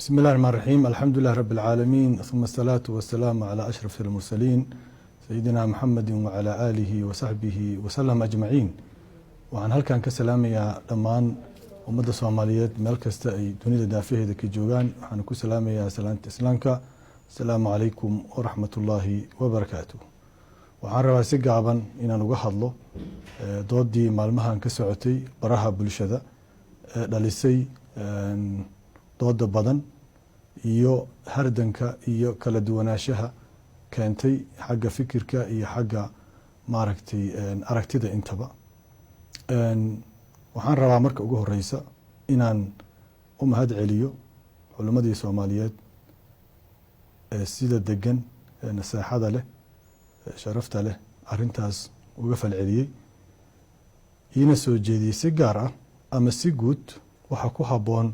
بسم الله الرحمن الرحيم، الحمد لله رب العالمين، ثم الصلاة والسلام على أشرف المرسلين سيدنا محمد وعلى آله وصحبه وسلم أجمعين. Waxaan halkan ka salaamayaa dhammaan ummadda Soomaaliyeed meel kasta ay dunida daafaheeda ka joogaan. Waxaan ku salaamayaa salaanta Islaamka: asalaamu calaykum waraxmat ullaahi wabarakaatu. Waxaan rabaa si gaaban inaan uga hadlo doodii maalmahan ka socotay baraha bulshada ee dhalisay dooda badan iyo hardanka iyo kala duwanaanshaha keentay xagga fikirka iyo xagga, maaragtay, aragtida intaba. Waxaan rabaa marka ugu horeysa inaan u mahad celiyo culimmadii Soomaaliyeed ee sida degan ee naseexada leh ee sharafta leh arrintaas uga falceliyey, iina soo jeediyey si gaar ah ama si guud waxa ku habboon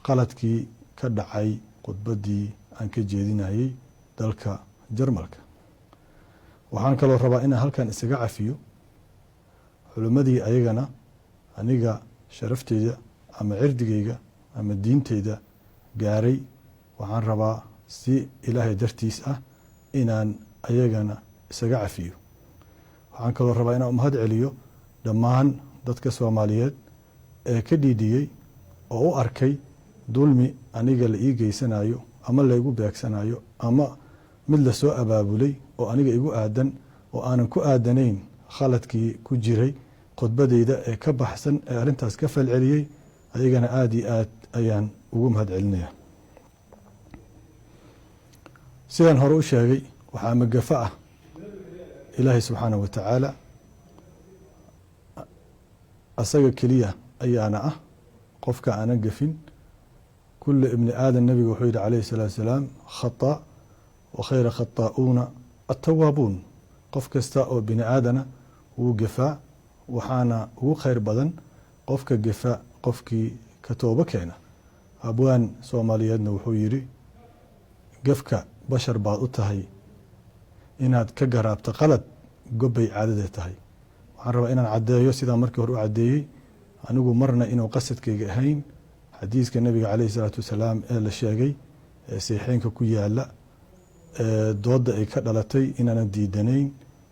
qaladkii ka dhacay khudbaddii aan ka jeedinayey dalka Jarmalka. Waxaan kaloo rabaa inaan halkan isaga cafiyo culimmadii ayagana aniga sharafteyda ama cirdigeyga ama diinteyda gaaray. Waxaan rabaa si Ilaahay dartiis ah inaan ayagana isaga cafiyo. Waxaan kaloo rabaa inaan umahad celiyo dhammaan dadka Soomaaliyeed ee ka dhiidhiyey oo u arkay dulmi aniga la ii geysanayo ama laygu beegsanayo ama mid lasoo abaabulay oo aniga igu aadan oo aanan ku aadanayn khaladkii ku jiray khudbadeyda ee ka baxsan ee arrintaas ka falceliyey. Ayagana aada iyo aad ayaan ugu mahad celinaya. Sidaan hore u sheegay, waxaa magafa ah Ilaahay subxaanahu wa tacaala asaga keliya ayaana ah qofka aanan gafin. كل ابن آدم, nabiga wuxuu yihi calayhi salaatu salaam, خطاء وخير الخطائون التوابون. Qof kasta oo bini aadana wuu gefaa, waxaana ugu khayr badan qofka gefa qofkii ka toobo keena. Abwaan Soomaaliyeedna wuxuu yidhi: "Gefka bashar baad u tahay, inaad ka garaabto qalad gobbay caadada tahay." Waxaan rabaa inaan caddeeyo, sidaa markii hore u caddeeyey, anigu marna inuu qasadkayga ahayn xadiiska nabiga caleyhi salaatu wasalaam ee la sheegay ee saxiixeynka ku yaala ee doodda ay ka dhalatay inaanan diidanayn,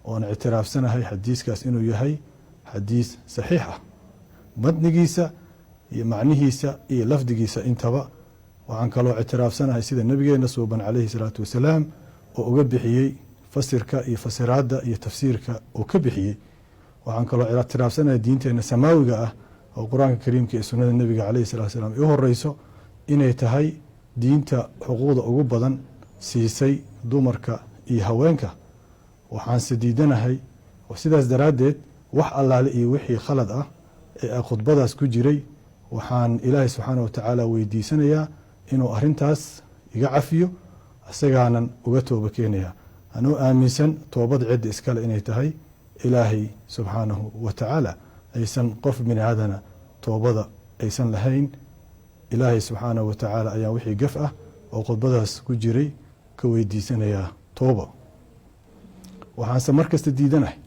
oon ictiraafsanahay xadiiskaas inuu yahay xadiis saxiix ah, matnigiisa iyo macnihiisa iyo lafdigiisa intaba. Waxaan kaloo ictiraafsanahay sida nabigeena suuban caleyhi salaatu wasalaam oo uga bixiyey fasirka iyo fasiraadda iyo tafsiirka uu ka bixiyey. Waxaan kaloo ictiraafsanahay diinteena samaawiga ah oo Qur-aanka Kariimka iyo sunnada nebiga caleyhi salatu salaam ay u horeyso inay tahay diinta xuquuqda ugu badan siisay dumarka iyo haweenka. Waxaanse diidanahay sidaas daraaddeed wax allaale iyo wixii khalad ah ee khudbadaas ku jiray. Waxaan Ilaahay subxaana wa tacaala weydiisanayaa inuu arrintaas iga cafiyo, isagaanan uga tooba keenaya, anuu aaminsan toobad cidda iskale inay tahay Ilaahay subxaanahu wa tacaala, aysan qof bini aadana toobada aysan lahayn. Ilaahay subxaanahu wa tacaala ayaa wixii gaf ah oo khudbadaas ku jiray ka weydiisanayaa tooba. Waxaanse mar kasta diidanahay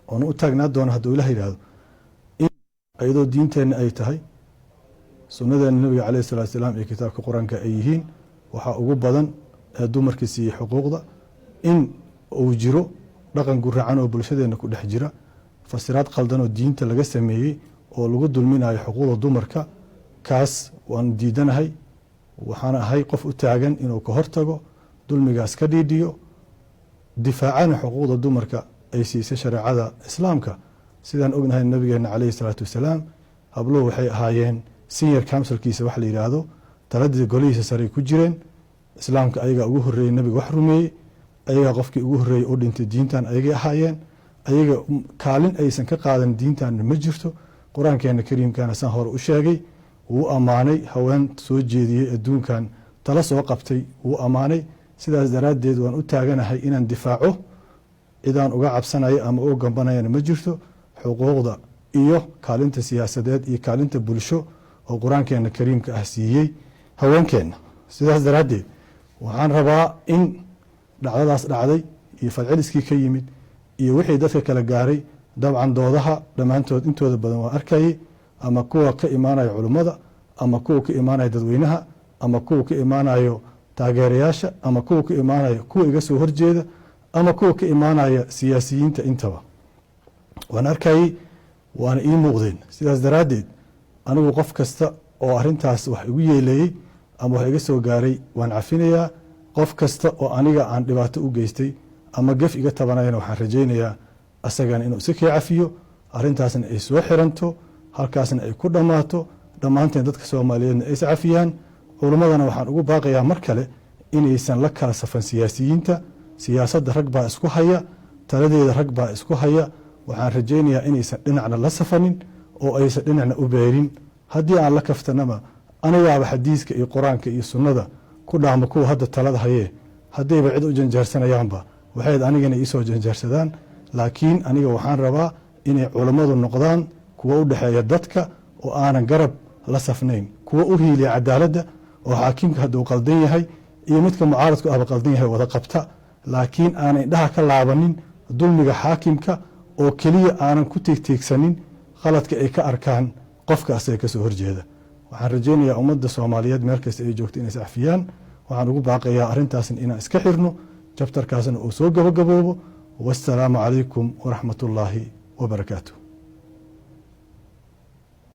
oona u taagnaa doona, hadduu Ilaah yidhaahdo, in iyadoo diinteenna ay tahay sunnadeena nabiga caleyhi salatu salaam iyo kitaabka Qur-aanka ay yihiin waxaa ugu badan ee dumarka siiyey xuquuqda, in uu jiro dhaqan guracan oo bulshadeena ku dhex jira, fasiraad qaldan oo diinta laga sameeyey oo lagu dulminayo xuquuqda dumarka. Kaas waan diidanahay. Waxaan ahay qof u taagan inuu ka hortago dulmigaas, ka dhiidhiyo, difaacana xuquuqda dumarka ay siisay shareecada Islaamka. Sidaan ognahay, nabigeena caleyhi salaatu wasalaam habluhu waxay ahaayeen senior councilkiisa, wax la yidhaahdo taladii golihiisa saray ku jireen. Islaamka ayagaa ugu horreeyey nabiga wax rumeeyey, ayagaa qofkii ugu horreeyey u dhintay diintan ayagay ahaayeen. Ayaga kaalin aysan ka qaadan diintanna ma jirto. Qur-aankeena Kariimkana, saan hore u sheegay, wuu ammaanay haween soo jeediyey adduunkan, tala soo qabtay wuu ammaanay. Sidaas daraaddeed waan u taaganahay inaan difaaco. Cidaan uga cabsanayo ama u gambanayana ma jirto xuquuqda iyo kaalinta siyaasadeed iyo kaalinta bulsho oo Qur-aankeena Kariimka ah siiyey haweenkeenna. Sidaas daraaddeed waxaan rabaa in dhacdadaas dhacday iyo falceliskii ka yimid iyo wixii dadka kala gaaray, dabcan doodaha dhammaantood intooda badan waa arkayay, ama kuwa ka imaanaya culummada ama kuwa ka imaanaya dadweynaha. ama kuwa ka imaanayo taageerayaasha, ama kuwa ka imaanaya kuwa iga soo horjeeda, ama kuwa ka imaanaya siyaasiyiinta, intaba waan arkayey, waana ii muuqdeen. Sidaas daraaddeed anigu qof kasta oo arrintaas wax igu yeeleeyey ama wax iga soo gaaray waan cafinayaa. Qof kasta oo aniga aan dhibaato u geystay ama gef iga tabanayana, waxaan rajaynayaa asagana inuu iska kii cafiyo, arrintaasna ay soo xiranto, halkaasna ay ku dhammaato, dhammaanteen dadka Soomaaliyeedna ay iscafiyaan. Culummadana waxaan ugu baaqayaa mar kale inaysan la kala safan siyaasiyiinta. Siyaasadda rag baa isku haya, taladeeda rag baa isku haya. Waxaan rajaynayaa inaysan dhinacna la safanin oo aysan dhinacna u beerin. Haddii aan la kaftanaba, anigaaba xadiiska iyo Qur-aanka iyo sunnada ku dhaamo kuwa hadda talada hayee. Haddayba cid u janjeersanayaanba, waxayd anigana iisoo janjeersadaan. Laakiin aniga waxaan rabaa inay culammadu noqdaan kuwa u dhexeeya dadka oo aanan garab la safnayn, kuwa u hiiliya cadaaladda, oo xaakimka hadduu qaldan yahay iyo midka mucaaradku ahba qaldan yahay wada qabta, laakiin aanan indhaha ka laabanin dulmiga xaakimka oo keliya, aanan ku tiigtiigsanin khaladka ay ka arkaan qofka asaga kasoo horjeeda. Waxaan rajaynayaa ummadda Soomaaliyeed meel kasta ay joogto inay iscafiyaan. Waxaan ugu baaqayaa arrintaasna inaan iska xirno, chapterkaasna uu soo gabagaboobo. Wassalaamu calaykum waraxmat ullaahi wabarakaatu.